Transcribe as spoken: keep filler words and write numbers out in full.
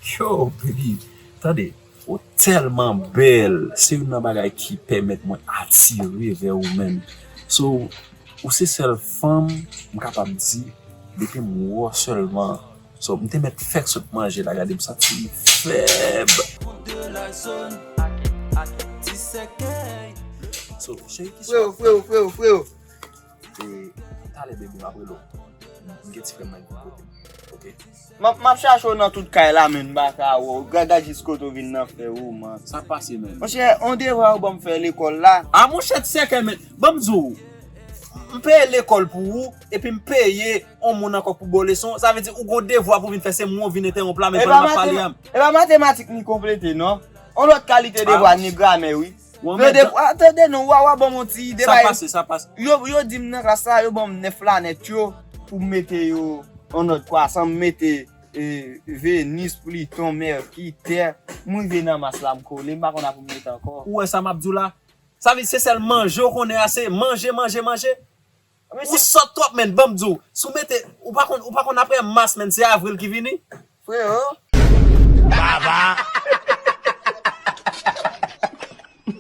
Yo, baby, tande, ou tèlman bèl. Se youn nan bagay ki pèmèt mwen atire vè ou menm. So, ou se sèl fanm m kapab di, depi m wè w sèlman. So, m te mèt fèk sot manje la, gade m santi m fèb. So, cheri, ki swa. Freo, freo, freo, freo. E, talè, baby, m ap rele w. M gen ti frè m nan ki kote m. Ok? M ap, m ap chache w nan tout kay la, men m pa ka wè w. Gad, gad jis kote w vin nan, frè, ou, man. Sa k pase, men? Monchè, on devwa yo ban m fè lekòl la. A, monchè, ti sèkèy, men. Ban m di w, m peye lekòl pou ou, epi m peye on moun ankò pou ba w leson. Sa vle di, ou gon devwa pou vin fè, se mwen w vin entèwonp la, men pandan m ap pale a. E pa matematik ni konplete, non. On lòt kalite devwa ni gramè, wi. Tande, ah, tande non, wa, wa ban m on ti ide. Sa pase, sa pase. Yo, yo di m nan klas la, yo ban m nèf planèt yo pou m mete yo an òd kwasan, m mete, eh, Venis, Pliton, Mèki, Tè. M rive nan Mas la, m kole, m pa konn a pou m mete ankò. Ou wè sa m ap di w la? Sa vle di se sèl manje w konnen a, se manje, manje, manje. Ou sòt twòp, menn, ban m di w. Si w mete, ou pa konn, ou pa konn apre Mas, menn, se Avril ki vini. Freo,